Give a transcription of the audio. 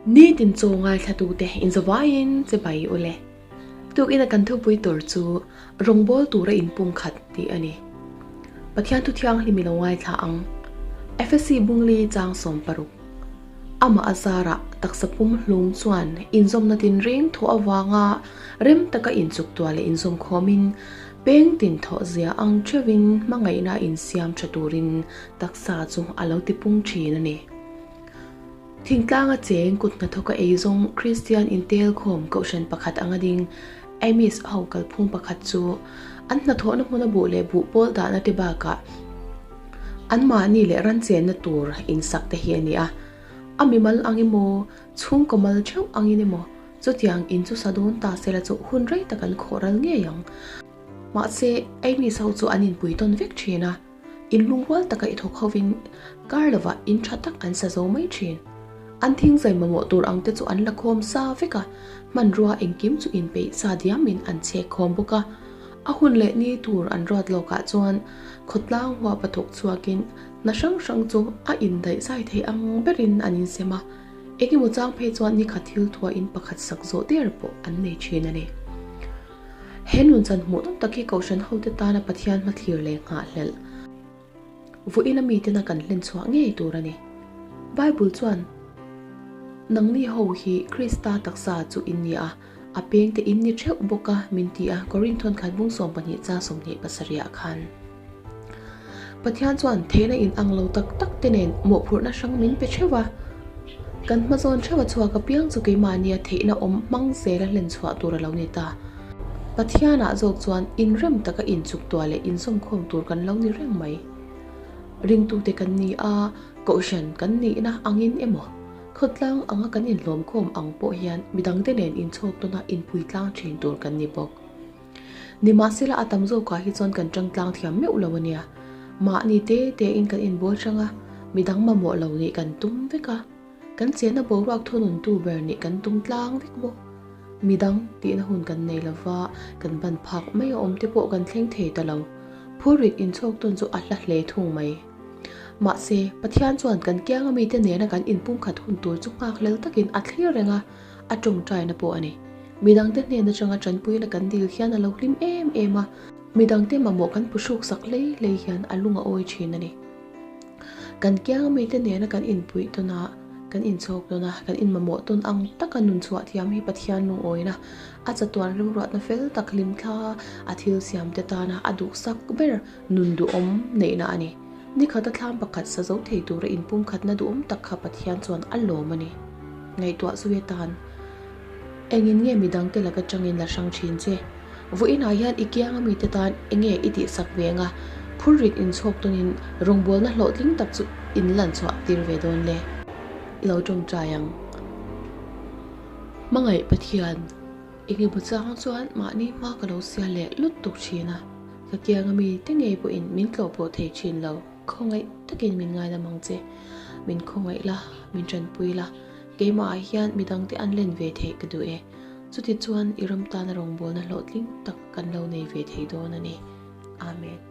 Nitin chaw ngaithlatute inzawaiin che bai u le. Tukin a kan thupui tur chu Rawngbawl tura inpumkhat tih a ni. Pathian thu thianghlim i lo ngaithla ang. Efesi Bungli chang 60. Amah a zarah taksa pum hlum chuan inzawmna tinreng thawh avanga rem taka inchuktuah leh inzawm khawmin peng tin thawh zia ang theuhin hmangaihna insiam tha turin taksa chu a lo tipung thin a ni. Thingtlanga cheng kut hnathawka eizawng Kristian intelkhawm kohhran pakhat anga ding Amis ho kalphung pakhat chu an hnathawhna hmuna buh leh buh pawl dahna te bakah anmahni leh ran chenna tur insak te hi a ni a. A mimal ang emaw, chhungkaw mal theuh angin emaw chutiang in chu sa dawn ta sela chu hun rei tak an khawh ral ngei ang. Mahse, Amis ho chu an inpui tawn vek thin a. Inlungrual taka i thawk hovin kar lovah in tha tak an sa zo mai thin. An thingzai mamawh tur ang te chu an la khawm sa vek a, hmanrua engkim chu inpeih sa diamin an chhek khawm bawk a. A hun leh ni tur an ruat lawkah chuan khawtlang huapa thawk chhuakin hna hrang hrang chu a indaih zai thei ang berin an insem a, engemaw chang phei chuan nikhat thil thuah in pakhat sak zawh der pawh an nei thin a ni. He nunchan hmuhnawm tak hi Kohhran hote tana Pathian hmathlir leh nghahhlelh vawiin a mitena kan hlen chhuah ngei tur a ni. Bible chuan, Nangni ho hi Krista taksa chu in ni a, a pengte in ni theuh bawk a, min ti a, Korinthon khat bung 12 cha 27 ah khan. Pathian chuan theihna in ang lo tak tak te nen mawhphurhna hrang min pe theuh a. Kan hmazawn theuh a chhuak apiang chu keimahnia theihna awm hmang zela hlen chhuah tur a lo ni ta. Pathianah zawk chuan inrem taka inchuk tuah leh inzawmkhawm tur kan lo ni reng mai. Ringtute kan ni a, kohhran kan nihna angin emaw, khawtlang anga kan inhlawmkhawm ang pawh hian midangte nen inchhawk tawna inpuitlang thin tur kan ni bawk. Nimahsela a tam zawkah hi chuan kan tangtlang thiam meuh lo a nia. Mahni te tein kan inbawl hrang a, midang mamawh lo nih kan tum vek a. Kan chenna boruak thununtu ber nih kan tum tlang vek bawk. Midang tihna hun kan nei lova, kan ban phak mai a awm te pawh kan thleng thei ta lo. Phurrit inchhawk tawn chu a hla hle thung mai. Mahse, Pathian chuan kan kianga mite nena kan inpumkhat hun tur chu nghakhlel takin a thlir reng a, a tawngtaina pawh a ni. Midangte hnen atanga tanpuina kan dil hian a lo hlim em em a, midangte mamawh kan phuhruk sak hlei hlei hian a lung a awi thin a ni. Kan kianga mite nena kan inpuih tawn a, kan inchhawk tawn a, kan inmamawh tawn ang taka nun chhuah thiam hi Pathian lungawina, a chatuan remruatna fel tak hlimthla a thil siamte tana a duhsak ber nun duhawm neihna a ni. Nikhata thlam pakhat sa zo thei tura inpumkhatna duhawm tak kha Pathian chuan a lawm a ni. Ngaihtuah zui atan Engin nge midangte laka tangin la hrang thin che? Vawiinah hian i kianga mite tan enge i tihsak ve anga phurrit inchhawk tawnin rawngbawlna hlawhtling tak chu in lan chhuah tir ve dawn le? I lo tawngtai ang. Hmangaih Pathian, engemaw chang chuan mahni hma ka lo sia leh lut tuk thin a, ka kianga mite ngei pawhin min tlawh pawh thei thin lo. Khawngaih takin min ngaidam ang che. Min khawngaih la, min tanpui la. Keimahah hian midangte an len ve theih ka duh e. Chutichuan i ram tana rawngbawlna hlawhtling tak kan lo nei ve thei dawn a ni. Amen.